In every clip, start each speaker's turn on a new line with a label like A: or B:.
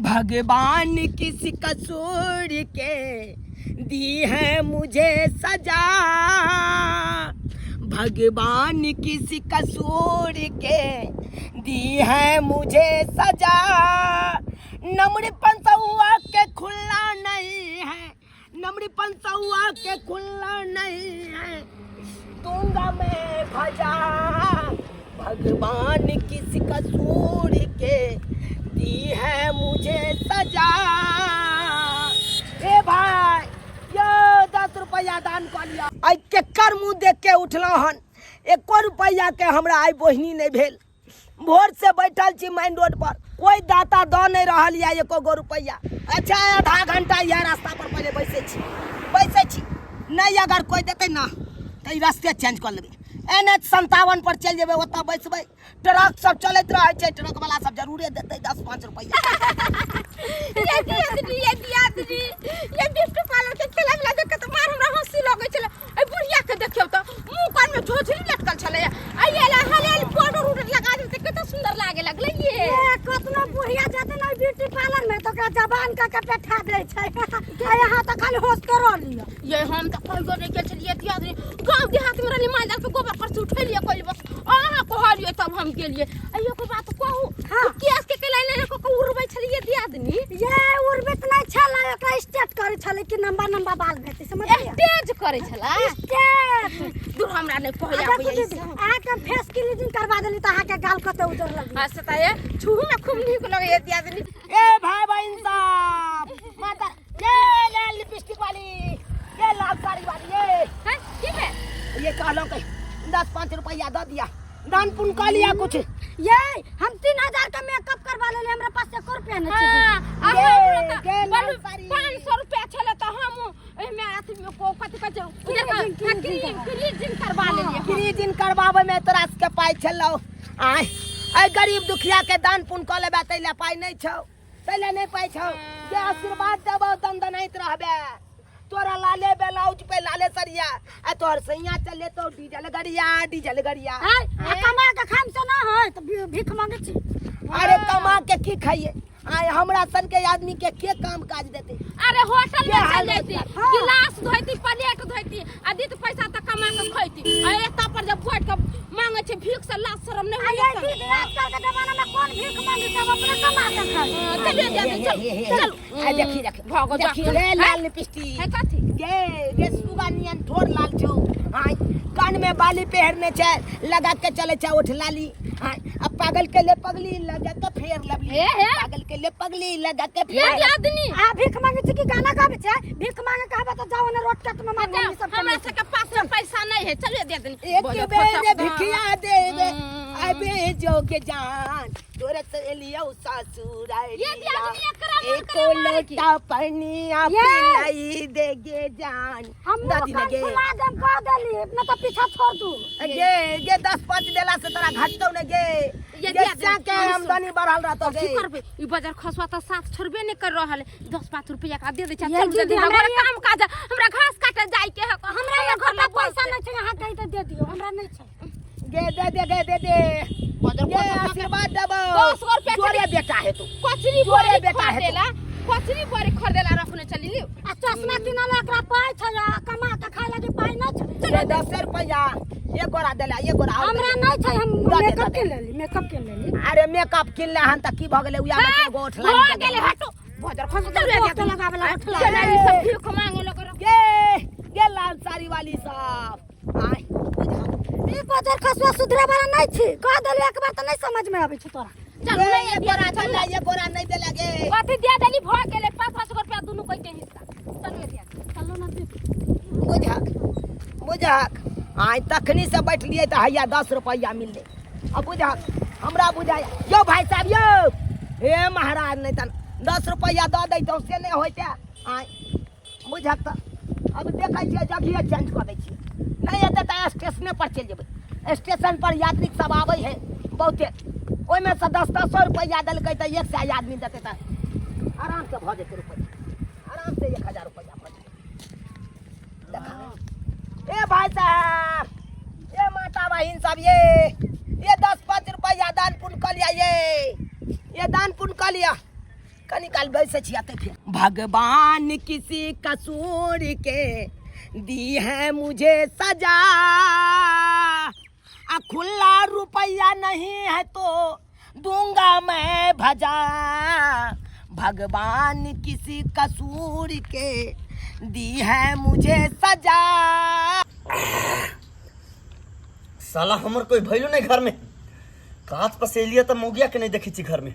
A: भगवान किस कसूर के दी है मुझे सजा, भगवान किस कसूर के दी है मुझे सजा। नमरी पंसौआ के खुला नहीं है, नमरी पंसौआ के खुला नहीं है, दूंगा मैं भजा। भगवान किस कसूर के दी है मुझे सजा। ए भाई यो 10 रुपया दान कऽ लिअ। आइ केकर मुँह देख के उठलहुँ हन, एको रुपया के हमरा आइ बोहिनी नहि भेल। भोर से बैठल छी मेन रोड पर, कोई दाता दऽ नहि रहल यऽ एको गो रुपया। अच्छा आधा घंटा इएह रास्ता पर पहिले बैसै छी, बैसै छी नहि अगर कोई देतै ना तऽ ई रास्ते चेंज कऽ लेबै। एन एच 57 पर चलि जेबै, ओतऽ बैसबै, ट्रक सब चलैत रहै छै, ट्रक वाला सब जरूरे देतै 10-5 रुपया।
B: ये दियादनी, ये दियादनी, ये ब्यूटी पार्लर के खेला वाला देख के तऽ मार हमरा हंसी लगै छलै। ए बुढ़िया के देखियौ तऽ मुंह कान में झोझरी लटकल छलै। आ ये ला हलेल पाउडर उडर लगा देते कते सुंदर लागे लगलै ये।
C: ए कतनो बुढ़िया जेतै ने ब्यूटी पार्लर में तऽ ओकरा जबान कऽ के बैठा दै छै। आ यहाँ तऽ खाली होश कर लिअ।
B: ये हम तऽ कहियो नहि गेल छलियै दियादनी, गाँव देहात में रहली, माल जाल के गोबर पर से उठेलियै कहलियै बस अहाँ कहलियै तब हम गेलियै। आ एगो बात कहू,
C: हाँ।
B: केस के केला ले के उड़बै छलियै दियादनी?
C: ये उड़बैत नहि छलै, ओकरा स्टेट करै छलै कि नम्बा नम्बा बाल भेटै, समझलियै?
B: स्टेज करै छलै?
C: स्टेट।
B: दूर हमरा नहि कहै
C: आ देखू
B: आबैया ई
C: दीदी,
B: सब।
C: अहाँके हम फेस क्लीनिंग करवा देली तऽ अहाँके गाल कते उजर लगै।
B: हाँ, से तऽ ये छुहू में खूब नीक लगैया दियादनी।
A: ए भाई बहन साहब, माता ये लाल लिपस्टिक वाली, ये लाल साड़ी वाली, ये
B: हैं, की भेल?
A: ये कहलौं के 10-5 रुपया दऽ दिया, दान पुण्य कऽ लिया कुछ।
C: ये हम 3000 के मेकअप करवा लेले, हमरा पास एको रुपया नहीं छै।
B: हाँ, आ
A: ये,
B: हमरो तऽ
A: ये लाल
B: बलु
A: साड़ी।
B: 500 रुपया छलै तऽ हम एहिमे अथी में को कथी कहै छै, उजर का,
C: क्लीजिंग,
B: हाँ,
C: क्लीजिंग
B: क्रीम,
C: करवा।
B: क्लीजिंग करवा लेलियै हम।
A: क्लीजिंग करवाबै में तोरा सबके पाइ छलौ। आँय, एहि गरीब दुखिया के दान पुण्य कऽ लेबै ताहि लए पाइ नहि छौ, ताहि लए नहि पाइ छौ। जे आशीर्वाद देबौ दनदनाइत रहबे। तोरा लाले ब्लाउज पे लाले सरिया, आ तोहर सैया चले तो डीजल गड़िया, डीजल गड़िया।
C: आय, आ कमा के खाम से ना होय तऽ भीख मांगे छी।
A: अरे कमा के की खाइए? आय हमरा सन के आदमी के के काम काज देते?
B: अरे होटल
A: के
B: में चल
A: हाल
B: जाती,
A: रोजगार?
C: हाँ।
B: गिलास धोती, प्लेट धोती, आ दित पैसा तऽ कमा के खैती। आ एता पर जब बैठ के मांगे छै भीख से लाज शरम नहीं
C: आ
B: होइए
C: ये
B: तऽ।
C: दीदी, आजकल के जमाना में कौन भीख मांगे, सब अपने कमा के खाए।
B: हाँ, चलिए, चलिए, चलो, चलो।
A: आय देखी, देखी।
B: भगो जा।
A: देखी रे लाल लिपस्टिक।
B: है कथी?
A: गे, गे सुगा नियन ठोर लाल छौ। आय, कान में बाली पहिरने छै, लगा के चले छै ओठ लाली। आय, अब पागल के ले पगली लगा के फेर लवली।
B: हे, हे।
A: पागल के ले पगली लगा के
B: ये
A: फेर।
B: दियादनी।
C: आ भीख मांगे छी कि गाना गाबै छै? भीख मांगे कहबै तऽ जाओ ने रोड कात में मांगो,
B: जाओ,
C: ई सब
B: हमरा
C: करै छै।
B: सबके पास में पैसा नहीं है, चलिए दियादनी।
A: एक
B: बोलो,
A: बेर
B: खोचा।
A: भिखिया देवे,
B: हम्म।
A: अबे जो के जान, तोरे से लियो ससुर
B: ये दियादनी एकरा मन
A: एको
B: करे मारे की।
A: लोटा पनिया
C: ये।
A: पिलाई देगे जान।
C: हम
A: दादी
C: कान
A: लगे।
C: फुला देम कह देली, न तऽ पीछा छोड़ दू।
A: गे, गे 10-5 देला से तोरा घटतौ ने गे।
B: ये
A: गे
B: दियादनी,
A: चा के
B: हम
A: आमदनी बढ़ल रहतौ
B: की
A: गे।
B: करबै? ई बाजार खसुआ तऽ साथ छोड़बे नहि कर रहल है। 10-5 रुपया का दे दै छै,
C: ये
B: चल
C: दीदी,
B: जल्दी,
C: हमरा
B: हमरा काम काज है, हमरा घास काटे जाय के है।
C: हमरा
B: हमरा
C: एगो
B: घर में
C: पैसा नहीं छै, अहाँ कहि तऽ दे दियौ, हमरा नहीं छै।
A: गे दे दे, गे दे दे।
B: बाजार
A: गे
B: खसुआ
A: आशीर्वाद देबौ।
B: 10 गो रुपया
A: जोरे
B: चली।
A: बेटा है तू।
B: कचरी
A: जोरे
B: बोरी
A: बेटा है तू।
B: खरीदेला, कचरी बोरी खरीदेला रखने चली ली।
C: आ चश्मा किनल एकरा पाइ छै, आ कमा के खाय लागी पाइ नहीं छै।
A: गे 10 रुपया एक गोरा देला, एक गोरा और
C: हमरा
A: देला।
C: नहीं छै, हम
A: दे दे,
C: मेकअप
A: दे दे।
C: किन लेली, मेकअप किन लेली।
A: अरे मेकअप किन ले हन त की भ गेलै? उया में एगो ओठ
B: भऽ
A: लागी
B: गेलै, हटो। बाजार खसुआ चल
C: ओठ लगाबे ला, ओठ
B: चल,
C: लगाबे
B: ई सब भीख मांगे लगे रह।
A: गे, गे लाल साड़ी वाली सब। आय, बुझा।
C: ई बाजार खसुआ सुधरे वाला नहीं छी, कह देली एक बार तऽ नहीं समझ में आबै छै तोरा।
B: चल,
A: गे,
B: नहीं
A: एक गोरा देला, एक गोरा नहीं देला गे।
B: कथी दिया देली, भऽ गेलै, 5-5 रुपया दुनू कोई के हिस्सा। चलू दिया।
C: चलू ना दीदी।
A: बुझक, बुझक। आय तखनी से बैठलियै तऽ हैया 10 रुपया मिललै। अब बुझक, हमरा बुझाय। यौ भाई साहब यौ, हे महाराज, नहीं तऽ 10 रुपया दऽ दैतहुँ से नहि होइते। आय बुझक तऽ अब देखै छियै जगहे चेंज कऽ दै छियै, नहि हेतै तऽ स्टेशने पर चलि जेबै। स्टेशन पर यात्री सब आबै है बहुते, ओहिमे से 10-10 रुपया देलकै तऽ 100 आदमी देतै तऽ आराम से भऽ जेतै रुपया, आराम से 1000 रुपया भऽ जेतै। देखा ए भाई साहब, ए माता बहिन सब, ये 10-5 रुपया दान पुण्य कऽ लिअ, ये दान पुण्य कऽ लिअ। कनी काल बैसे छी आते फेर। भगवान किसी कसूर के दी है मुझे सजा, आ खुला रुपया नहीं है तो दूंगा मैं भजा। भगवान किसी कसूर के दी है मुझे सजा।
D: साला हमर कोई भैलो नहीं घर में। काच पसेलिया त मौगिया के नहीं देखै छी घर में।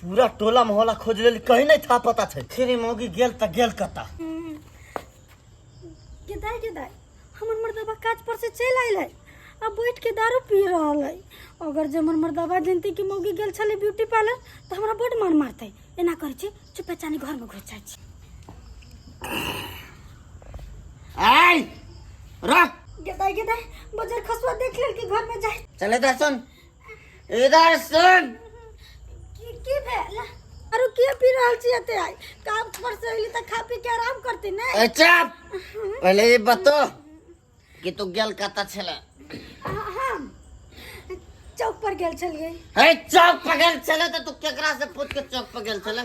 D: पूरा टोला मोहल्ला खोज लेली, कहीं नहीं था पता छै। फिर मौगी गेल त गेल कता।
C: गेदाय गेदाय, हमर मर्दबा काज पर से चलि आयल है आ बैठ के दारू पी रहल है। अगर जे हमर मर्दबा जनती कि मौगी गेल छलै ब्यूटी पार्लर तऽ हमरा बड्ड मार मारतै। एना करै छी, चुपे चानी घर में घुसि जाइ छी।
D: आय रख।
C: गेदाय गेदाय, बजर खसुआ देख लेल कि घर में जाय।
D: चल इधर सुन, इधर सुन।
C: की की भेल? आरो के पी रहल छी एते आइ? काम पर से अइली तऽ खा पी के आराम करती ने।
D: ए चुप, पहले ये बतो कि तू गेल कता छले?
C: हम चौक पर गेल छलियै।
D: हे चौक पर गेल छले त तू केकरा से पूछ के चौक पर गेल छले?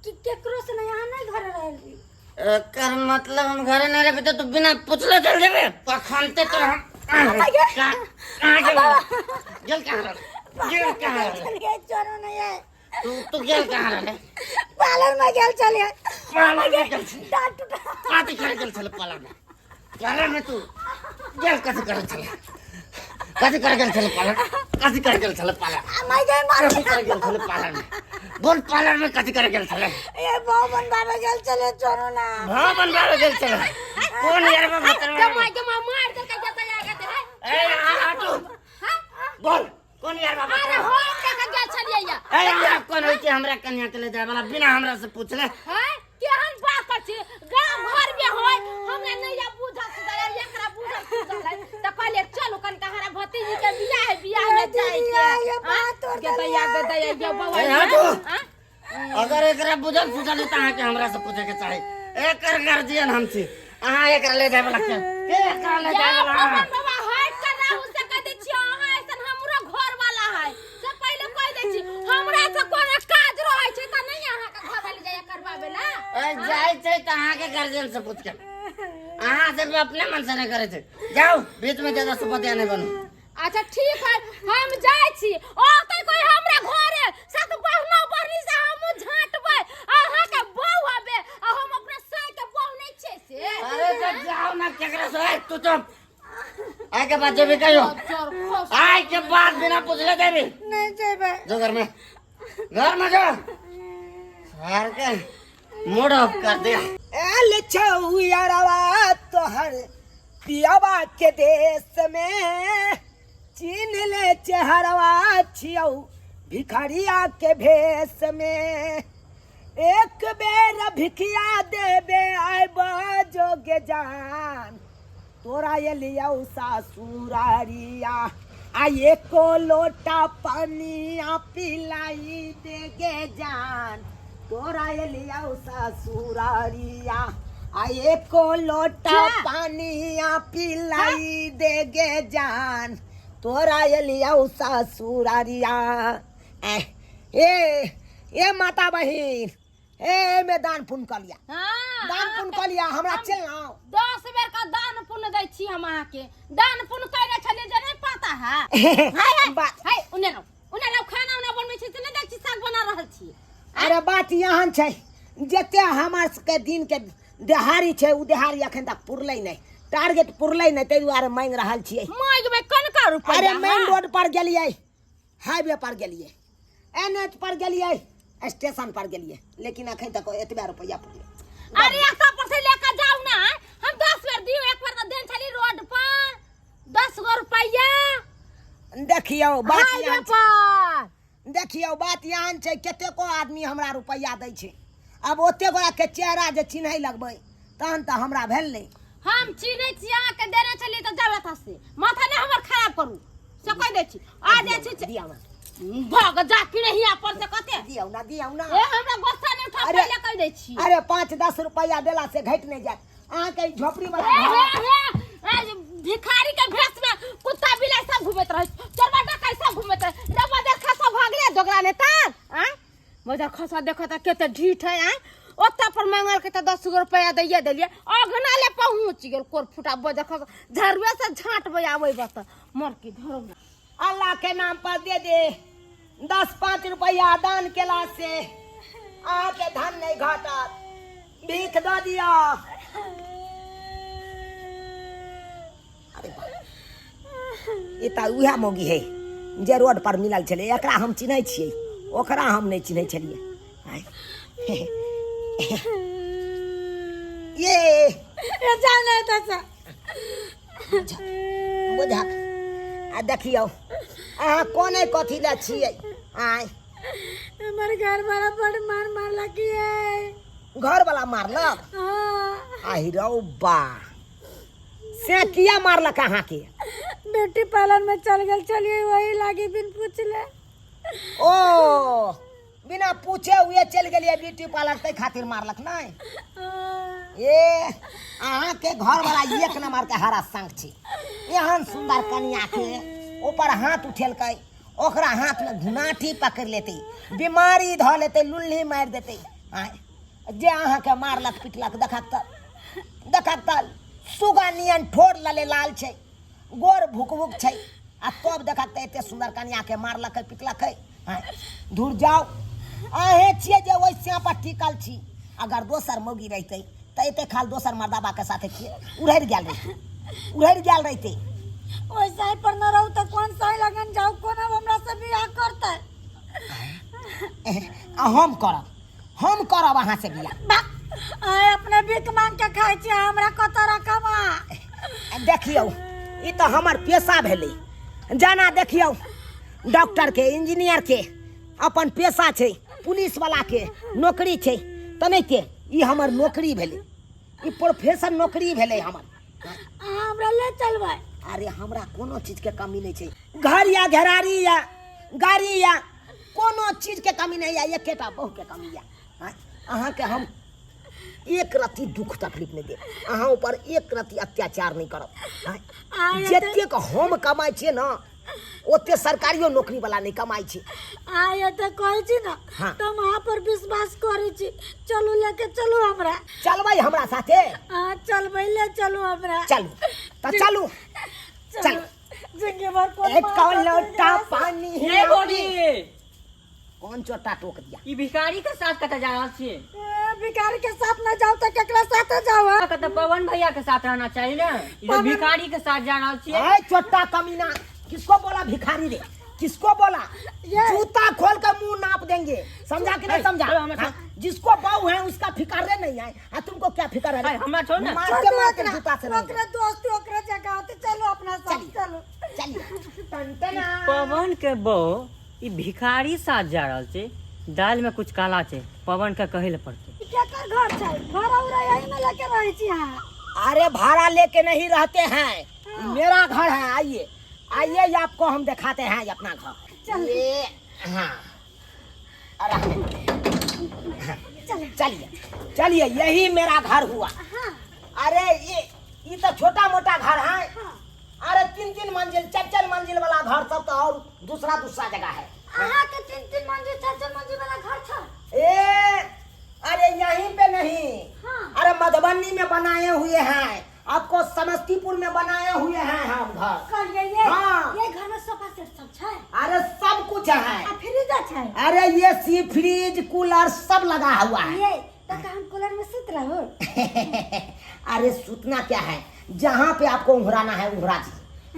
C: कि केकरो से नहीं, अहाँ नहीं घर रहली।
D: एकर मतलब हम घरे नहीं रहबे त तू बिना पूछले चल जेबे? तखन ते तो हम कहाँ कहाँ गेल गेल कहाँ रहले? गेल कहाँ रहले?
C: छलियै चोरो नहीं है।
D: तू तू गेल कहाँ रहले?
C: पार्लर में गेल छलियै।
D: पार्लर में गेल छले?
C: डांट टूटा।
D: कथी करे गेल छले पार्लर में? पार्लर में तू गेल कथी करे छले? कथी करे गेल छले पार्लर? कथी करे गेल छले पार्लर?
C: माय गए मार।
D: कथी करे गेल छले पार्लर में? बोल, पार्लर में कथी करे गेल छले?
C: ए भाव बनबावे गेल छले, चोरो ना।
D: भाव बनबावे गेल छले? कोन यार बा भतर?
B: जमा जमा मार देलकै जतऽ जाके है।
D: ए हटू, बोल कोन यार बाबा?
B: अरे हो के गेल छलियै या।
D: ए अहाँ कोन होइ छै हमरा कन्या के ले जाय वाला बिना हमरा से पूछले?
B: हैं, केहन बात कर छी? गांव घर में होय हमरा नहीं या बुझल सुझल, एकरा बुझल सुझल है त कहलिए चलू कनका हमरा भतीजी के बियाह है, बियाह में जाय के।
C: ये बात तोड़
B: के दैया के दैया ये बउआ।
D: ए, हटू।
B: हाँ?
D: अगर एकरा बुझल सुझल है त अहाँके हमरा से पूछे के चाही। एकर गार्जियन हम छी। अहाँ एकरा ले जाय वाला के? के एकरा ले जाय
B: या
D: वाला?
B: पवन बाबा हट कर राहु से कह दै छी, अहाँ ऐसन हमरो घर वाला है से पहिले कह दै छी। हमरा से कोनो काज रहै छै त नहीं अहाँ के घर वाली जाय करबाबे ला।
D: ए जाय छै त अहाँके गार्जियन से पूछ के। अहाँ सिर्फ अपने मन से नहीं करे छै। जाओ, बीच में ज्यादा सुपतिया नहीं बनू।
B: अच्छा ठीक है, हम जाय छी। औते कोई हमरा घरे साथ बहना बहनी से हम झांटबै। अहाँ के बहू हबे आ हम अपना साय के बहू नहीं छै से।
D: अरे तो जाओ ना केकरा से। ए, तू चुप। आय के बाद जेबी कहियो, आय के बाद बिना पूछले जेबी?
C: नहीं जेबै।
D: जो घर में, घर में जो। सार के मूड ऑफ कर दिया।
A: एल छौ यारवा तोहर पियावा के देश में, चीन ले चेहरवा छियौ भिखारिया के भेष में। एक बेर भिखिया देबे आइब जोगे जान, तोरा एलियौ ससुरारिया आ एको लोटा पानिया पिलाई देगे जान। तोरा एलियौ ससुरारिया आ एको लोटा पानिया पिलाई देगे जान, तोरा एलियौ ससुरारिया। ए ए ए माता बहिन, ए में दान पुण्य कऽ लिया।
B: हाँ,
A: दान पुण्य कऽ लिया, हमरा चलि आउ।
B: 10 बेर का दान पुण्य दै छी हम अहाँके। दान पुण्य कयने छलियै जे नहि पता है? हाय हाय। हाय, उन्ने रहो, उन्ने रहो। खाना उना बनबै छी से नहि दै छी, साग बना रहल छी।
A: अरे बात एहन छै, जते हमर सबके दिन के देहारी छै ओ देहारी अखन तक पुरलै नहि, टारगेट पुरलै नहि, ताहि दुआरे मांगि रहल छियै।
B: मांगबै कनका रुपैआ?
A: अरे मेन रोड पर गेलियै, हाईवे पर गेलियै, एन एच पर गेलियै, स्टेशन पर गेलियै, लेकिन अखन तक एतबे रुपैआ पुरलै।
B: अरे एतऽ पर से लेके जाउ ना, हम 10 बेर दियौ। एक बेर तऽ देन छली रोड पर 10 गो रुपैआ।
A: देखियौ बात
B: हाईवे
A: एहन छै।
B: पर
A: देखियौ बात एहन छै, कतेको आदमी हमरा रुपैआ दै छै। आब ओते गोरा के चेहरा जे चिन्है लगबै तहन तऽ हमरा भेल नहि।
B: हम चिन्है छी, अहाँके देने छलियै तऽ जाउ एतऽ से, माथा नहि हमर खराब करू से कहि दै छी। आ जाइ छी
A: दियौ ना।
B: भग जा कि नहीं अपन से कते।
A: दियौ ना, दियौ ना।
B: ए हमरा गुस्सा नहि उठा,
A: अरे-
B: पहिले कहि दै छी।
A: अरे 5-10 रुपैआ देला से घटि नहि जायत अहाँके ई झोपड़ी वाला
B: हे
A: घर।
B: हे हे, ए भिखारी के भेष में कुत्ता बिलाई सब घूमैत रहै, चोरबा डकैत सब घूमैत रहै, रबा देखा सब भागले दोगरा नेता। आँ बजा खसा देखो त केते ढीठ है आय ओतऽ पर मांगल के तऽ 10 गो रुपया दैये देलियै अगना ले पहुँच गेल कोर फुटा बजा खसा झरुए से झाँटबै आबै बत मर की धरो
A: अल्लाह के नाम पर दे दे 10-5 रुपया दान केला से अहाँके धन नहीं घटत, भीख दऽ दिअ। अरे बा, ई तऽ उएह मौगी है जे रोड पर मिलल छलै, एकरा हम चिन्है छियै, ओकरा हम नहि चिन्है छलियै। आँय। ये
C: ए जाना है तसा
A: बुझक आ देखियौ अहाँ कोने कथी लए छियै? आँय,
C: हमर घर वाला बड़ मार मारलक ये।
A: घर वाला मारलक?
C: हाँ।
A: आहि रौ बा, से किया मारलक अहाँके?
C: ब्यूटी पार्लर में चल गेल चलिए, वही लागी बिन पूछले।
A: ओ बिना पूछे हुए चलि गेलियै ब्यूटी पार्लर, ताहि खातिर मारलक नहि?
C: हाँ।
A: ए अहाँके घर वाला एक नंबर के हरा संग छी, एहन सुंदर कनिया के ऊपर हाथ उठेलकै, ओकरा हाथ में घुनाठी पकड़ लेतै, बीमारी धऽ लेतै, लुल्ही मारि देतै। आँय, जे अहाँके मारलक पिटलक, देखक तऽ देखक तऽ सुगा नियन ठोर लले लाल छै, गोर भुक भुक छै, आ तब देखक तऽ एते सुंदर कनिया के मारलकै पिटलकै। आँय, धुर जाओ, अहें छियै जे ओहि श्याम पर टिकल छी। अगर दोसर मौगी रहितै तऽ एते खाल दोसर मर्दाबा के साथे किए उड़ैर गेल रहितै, उड़ैर गेल रहितै।
C: ओहि साई पर न रहू तऽ कोन साई लगन जाऊ, कोन अब हमरा से बियाह करतै?
A: आ हम करब, हम करब अहाँ से बियाह।
C: बा, आय अपने भीख मांग के खाइ छी, हमरा कतऽ रखब अहाँ?
A: देखियौ ई तऽ हमर पेशा भेलै। जाना देखियौ डॉक्टर के, इंजीनियर के अपन पेशा छै, पुलिस वाला के नौकरी छै, तेनाहिते ई हमर नौकरी भेलै, ई प्रोफेसर नौकरी भेलै हमर।
C: अहाँ हमरा ले चलबै?
A: अरे हमरा कोनो चीज के कमी नहि छै, घर या घेरारी या गाड़ी या कोनो चीज के कमी नहीं है, एकेटा बहू के कमी है। हाँ, अहाँके हम एक रत्ती दुख तकलीफ नहीं देब, अहाँ ऊपर एक रत्ती अत्याचार नहीं करब। हाँ,
C: आय
A: जतेक हम कमाइ छियै ने ओते सरकारियो नौकरी वाला नहीं कमाइ छै।
C: आय एते कहै छी ने।
A: हाँ।
C: तऽ हम अहाँ पर विश्वास करै छी, चलू लेके चलू हमरा।
A: चलबै हमरा साथे?
C: अहाँ चलबै, ले चलू हमरा।
A: चलू तऽ चलू, चलू।
C: जिंदगी भर कोन
A: एक
C: मार
A: लोटा पानी
E: हे भौजी,
A: कौन चोटा टोक दिया?
E: ई भिखारी के साथ कतऽ जा रहल छियै?
C: ए, भिखारी के साथ न जाओ तो केकरा साथ जाओ?
E: अहाँके तऽ पवन भैया के साथ रहना चाही ने, ई तऽ भिखारी के साथ जा रहल छियै।
A: ए चोटा कमीना, किसको बोला भिखारी रे? किसको बोला?
C: ये।
A: जूता खोल के मुंह नाप देंगे, समझा कि नहीं समझा?
E: चलो, हमें
A: हाँ, जिसको बहू है उसका फिक्र रे नहीं है, आ तुमको क्या फिक्र है रे?
E: ए, हमरा छोड़ ना।
A: मार
C: छोड़
A: के
C: दो
A: मार के
C: ओकरा,
A: जूता से नहीं।
C: ओकरा दोस्त ओकरा जगह होते, चलो अपना साथ चलो।
A: चलिए टन टना।
E: पवन के बहू ई भिखारी साथ जा रहल छै, दालि में कुछ काला छै, पवन के कहै लए पड़तै।
C: केकर घर छै? भाड़ा उड़ा यही में लेके रहै छी अहाँ?
A: अरे भाड़ा लेके नहीं रहते हैं, मेरा घर है। आइए आइए, ये आपको हम दिखाते हैं अपना घर।
C: चल।
A: ये हाँ, अरे हाँ, चलिए चलिए, यही मेरा घर हुआ।
C: हाँ।
A: अरे ये तो छोटा मोटा घर है।
C: हाँ।
A: अरे 3-3 मंजिल 4-4 मंजिल वाला घर सब तो और दूसरा दूसरा जगह है।
C: अहाँ के 3-3 मंजिल 4-4 मंजिल वाला घर छै?
A: ए अरे यहीं पे नहीं।
C: हाँ।
A: अरे मधुबनी में बनाए हुए हैं, आपको समस्तीपुर में बनाए हुए हैं हम घर।
C: कहलिए ये।
A: हाँ।
C: ये घर में सोफा सेट सब छै?
A: अरे सब कुछ है।
C: आ फ्रिज छै?
A: अरे ये सी फ्रिज कूलर सब लगा हुआ है।
C: ये तो हम कूलर में सुत रहो?
A: अरे सुतना क्या है, जहाँ पे आपको उंघराना है उंघरा जी,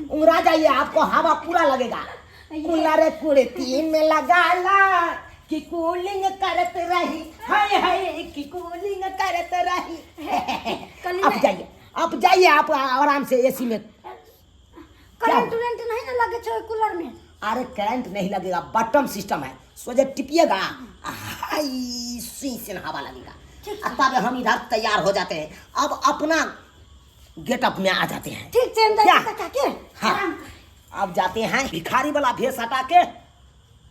A: उंघरा जाइए, आपको हवा पूरा लगेगा। कूलर कुर्ती में लगा ला कि कूलिंग करत रही, हाय हाय कि कूलिंग करत रही। आप जाइए, आप जाइए, आप आराम से एसी में।
C: करंट उरेंट नहीं ना लगे छै कूलर में?
A: अरे करंट नहीं लगेगा, बटन सिस्टम है, सोझे टिपिएगा, हाय सुई से हवा लगेगा। तब हम इधर तैयार हो जाते हैं, अब अपना गेटअप में आ जाते हैं।
C: ठीक छै, हम
A: क्या?
C: जाइ छी के।
A: हाँ, अब जाते हैं भिखारी वाला भेष हटा के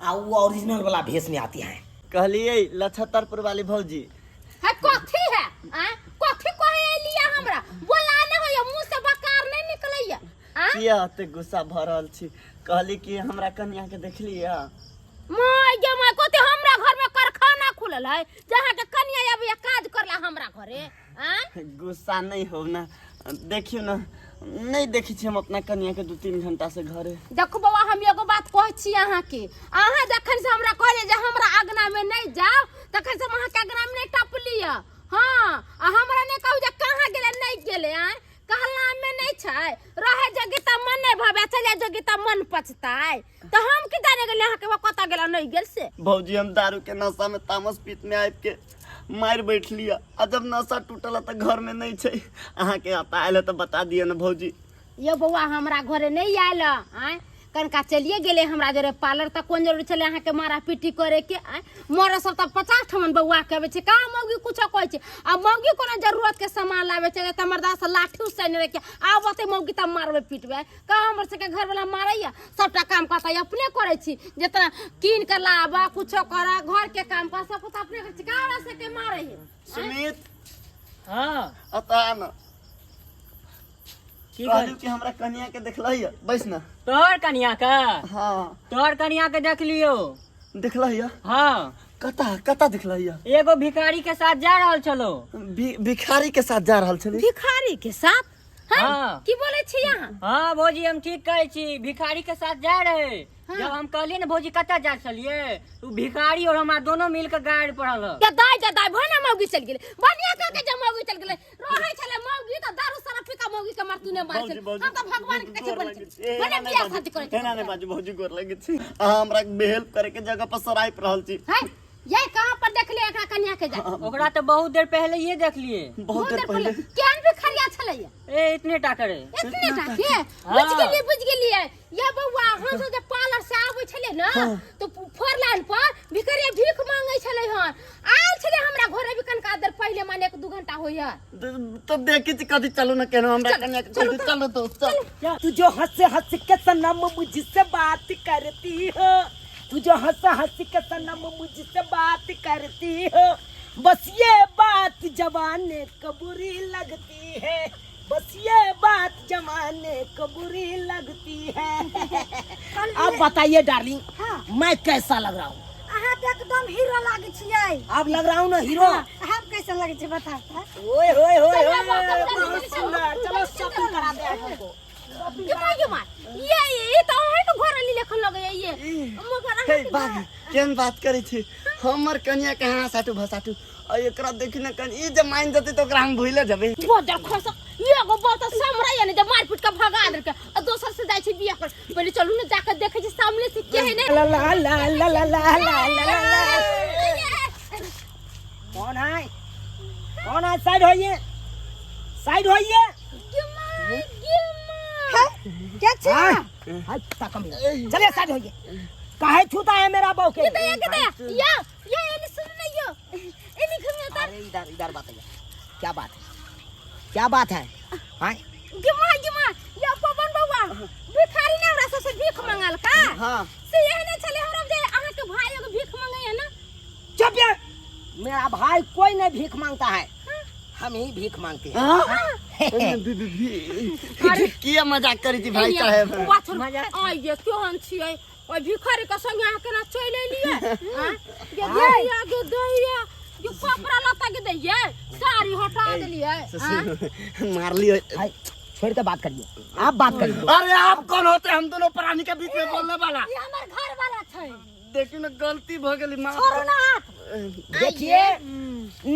A: आ वो ओरिजिनल वाला भेष में आते हैं।
D: कहलियै लछतरपुर वाली भौजी।
B: है कथी है? आ कथी कहे एलिया हमरा? बोला नहीं होइया, मुंह से बकार नहीं निकलैया। आ
D: किया एते गुस्सा भऽ रहल छी? कहली कि हमरा कनिया के देखलियै?
B: My गे my, कथी हमरा घर में कारखाना फूलल है जे अहाँके कनिया आबैया काज करला हमरा घरे आँय
D: गुस्सा नहीं हो ना, देखियो ना, नहीं देखी छी हम अपना कनिया के 2-3 घंटा से घरे।
B: देखू बौआ, हम एगो बात कहै छी अहाँके, अहाँ जखन से हमरा कहलियै जे हमरा अगना में नहीं जाओ तखन से हम अहाँके अगना में नहीं टपलियै। हाँ, आ हमरा नहीं कहू जे कहाँ गेलै नहीं गेलै। आँय कहला में नहीं छै, रहे जगी त मन नहीं भवे, चल जाय जगी त मन पछताय। तो हम की जाने गेलै अहाँके वो कतऽ गेलै नहीं गेल से।
D: भौजी हम दारू के नशा में तामस पीत में आबि के मारि बैठ लिया, आ जब नशा टूटल त घर में नहीं छै। अहाँ के आता आयल त बता दिया ना भौजी।
B: यो बौआ हमरा घरे नहीं आयल। आँय कनका चलिए गेलै हमरा जरे पार्लर, त कोन जरूरी छलै अहाँके मारा पीटी करे के? आँय मरद सब त 50 ठमन बौआ के अबै छै, कहाँ मौगी कुछो कहै छै? आ मौगी कोनो जरूरत के सामान लाबै छै त मर्दा से लाठी उसैने रखे आबते मौगी त मारबै पीटबै। कहाँ हमर सबके घरवाला मारैया? सबटा काम कहता अपने करै छी, जितना कीन के लाबऽ कुछो करऽ घर के काम कर सब कुछ अपने करै छी, कहाँ हमरा सबके मारै है?
D: सुमित।
E: हाँ।
D: अतः न
E: की
D: कहलू कि हमरा कनिया के देखलही है? बैस ना।
E: तोहर कनिया के?
D: हाँ।
E: तोहर कनिया के देख लियो।
D: देखलही है?
E: हाँ।
D: कता कता देखलही है?
E: एगो भिखारी के साथ जा रहल छलो।
D: भिखारी के साथ जा रहल छली?
B: भिखारी के साथ? हाँ?
E: हाँ।
B: की बोले छी अहाँ?
E: हाँ भौजी हम ठीक कहै छी, भिखारी के साथ जा रहे।
B: हाँ।
E: जब हम कहलिए ने भौजी कतऽ जा छलिए, उ भिखारी और हमरा दोनों मिल के गाड़ पड़ल।
B: दाई दाई भई ना मौगी चल गेलै, बढ़िया कह के जे मौगी चल गेलै। रहै छलै मौगी त दारू शराब पी के मौगी के मरतू ने मारै छलै। हम त भगवान के कहै छी बनै छलै। बने बियाह शादी करै छी।
D: एना नै बाजू भौजी, गोर लगै छी। अहाँ हमरा हेल्प करे के जगह पर सराइप रहल छी।
B: है ये कहाँ पर देखलिए एकरा कन्या के जा?
E: ओकरा तो बहुत देर पहले ये देखलिए।
D: बहुत देर पहले।
B: केहन भिखारिया छलै?
E: ए इतने टा करे।
B: इतने टा के? बुझ गेलिए, बुझ गेलिए। ये बौआ हम सब जे पार्लर से आबै छलै ना तो फोर लाइन पर भिखारिया भीख मांगै छलै हन। आयल छलै हमरा घरे भी कनका देर पहले, माने 1-2 घंटा होइया।
D: तो देखी छी कथी चलू ना केनो हमरा कन्या के चलू, चलू तो चल।
A: तू जो हंस हंस के सनम मुझसे बात करती हो, तू जो हंस हंस के सनम मुझसे बात करती हो, बस ये बात जमाने को बुरी लगती है, बस ये बात जमाने को बुरी लगती है। अब बताइए डार्लिंग।
C: हाँ।
A: मैं कैसा लग रहा हूँ?
C: अहाँ तो एकदम हीरो लागै छियै।
A: अब लग रहा हूँ ना हीरो?
C: हाँ, हम कैसा लगै छै बता त।
A: ओए होए होए
B: चलो,
A: होए,
B: चलो, चलो,
A: बहुत
B: चलो,
A: सुंदर। चलो शॉपिंग करा दे हमको।
B: ये माँ, ये माँ, ये तो अहाँ के घर वाली लेखन लगैया ये। मगर अहाँ
D: हे
B: के
D: बाग केहन बात करै छी? हमर कनिया के हाँ साटू भसाटू, आ एकरा देखी ना कनि ई जे मान जतै त ओकरा हम भुइले जेबै।
B: बजर खस एगो बात समरा यानी जे मार पीट के भगा देलकै आ दोसर से जाइ छै बियाह कर। पहिले चलू ने जाके देखै छी सामने से के है ने।
A: ला ला ला ला ला ला ला ला ला। कौन है? कौन है? साइड होइए, साइड होइए।
C: के छी?
A: हाँ, हाँ, ताकम। चलिए साइड होइए। काहे छूता है मेरा बहू के?
B: दया के दया या या एनी सुन नहीं यो एनी घूमे त।
A: अरे इधर इधर बताइए, क्या बात है, क्या बात है? हाँ
B: गिमा गिमा या पवन बउआ भिखारी ने हमरा सबसे भीख मंगल का।
D: हाँ।
B: से एहने छले हमरा जे अहाँ के भाई एगो भीख मंगैया ना।
A: चुप यार, मेरा भाई कोई नहीं भीख मांगता है, हम ही भीख मांगते हैं।
D: हाँ? किया मजाक करी थी भाई साहब?
B: आइए केहन छियै ओहि भिखारी के संगे अहाँ केना चलि एलियै? आँय? गे दैया गे दैया गे कपड़ा लत्ता के दैयै साड़ी हटा देलियै। आँय?
D: मार लियो।
A: भाई, छोड़ के बात करिए, आप बात करिए।
D: अरे आप कौन होते हैं हम दोनों प्राणी के बीच में बोलने वाला?
C: ई हमर घर वाला छै।
D: देखियो ना गलती भ गेली माफ।
C: छोड़ू ना हाथ।
A: देखिए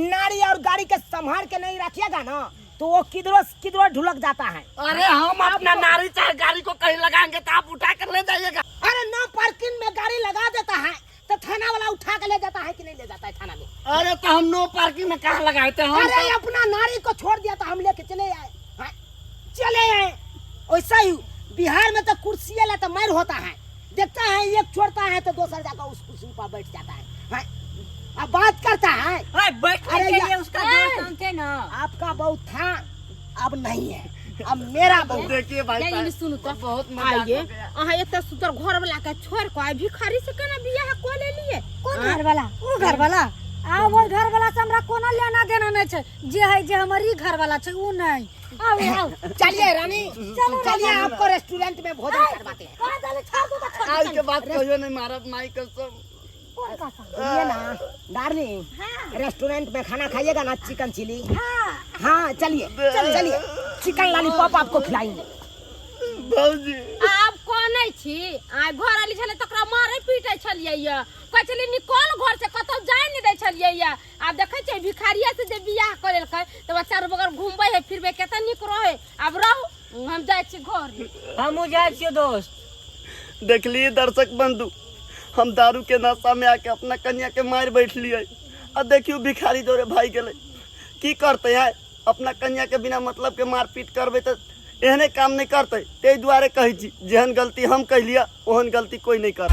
A: नारी और गाड़ी के संभाल के नहीं रखिएगा ना तो वो किधरों किधरों ढुलक जाता है।
D: अरे हम अपना नारी चाहे गाड़ी को कहीं लगाएंगे तो आप उठा कर ले जाइएगा।
A: अरे नो पार्किंग में गाड़ी लगा देता है तो थाना वाला उठा के ले जाता है कि नहीं ले जाता है थाना में?
D: अरे तो हम नो पार्किंग में कहाँ लगाए थे हम?
A: अरे अपना नारी को छोड़ दिया तो हम लेके चले आए। हाँ, चले आए। वैसा ही बिहार में तो कुर्सी ला तो मार होता है, देखता है एक छोड़ता है तो दोसर जाकर उस कुर्सी पर बैठ जाता है। हाँ, अब बात करता है।
E: अरे बैठने
A: अरे
E: के
A: या-
E: लिए उसका दोस्त हम थे ना।
A: आपका बहू था अब नहीं है, अब मेरा बहू।
D: देखिए भाई
B: नहीं,
D: साहब,
B: नहीं, सुनू तो।
D: बहुत मजाक
B: आइए
D: हो गया।
B: अहाँ एते सुंदर घर वाला के छोड़ के आइ भिखारी से केना बियाह कऽ लेलियै?
C: कोन घर वाला? उ घर वाला? आ वो घर वाला से हमरा कोनो लेना देना नहीं छै। जे है जे हमर ई घर वाला छै उ नहीं। आओ आओ
A: चलिए रानी,
C: चलो
A: चलिए आपको रेस्टोरेंट में भोजन करवाते हैं।
C: कह देले छोड़ दू त छोड़
D: आज के बाद कहियो नहीं मारब माई कसम।
C: कोन पवन का संग।
A: सुनिए ना डार्लिंग, रेस्टोरेंट में खाना खाइएगा ना, चिकन चिली?
C: हाँ।
A: हाँ चलिए चलिए, चिकन लॉलीपॉप आपको खिलाएंगे।
D: भौजी
B: आब कनै छी? आइ घर आली छलै तकरा मारै पीटै छलियै ये, कहै छलियै निकल घर से, कतौ जाय नहि दै छलियै ये। आब देखै छियै भिखारिया से जे बियाह कऽ लेलकै तऽ बच्चा बगल घुमबै है फिरबै, कते नीक रहै। आब रहू, हम जाइ छी घर।
E: हमहूँ जाइ छियौ दोस्त।
D: देखलिए दर्शक बंधु, हम दारू के नशा में आके अपना कन्या के मार बैठलिए आ देखियो भिखारी जोरे भाई गेलै। की करते हैं अपना कन्या के बिना मतलब के मारपीट करबै तऽ एहने काम नहीं करते। ताहि दुआरे कहै छी, जेहन गलती हम कैलियै ओहन गलती कोई नहीं कर।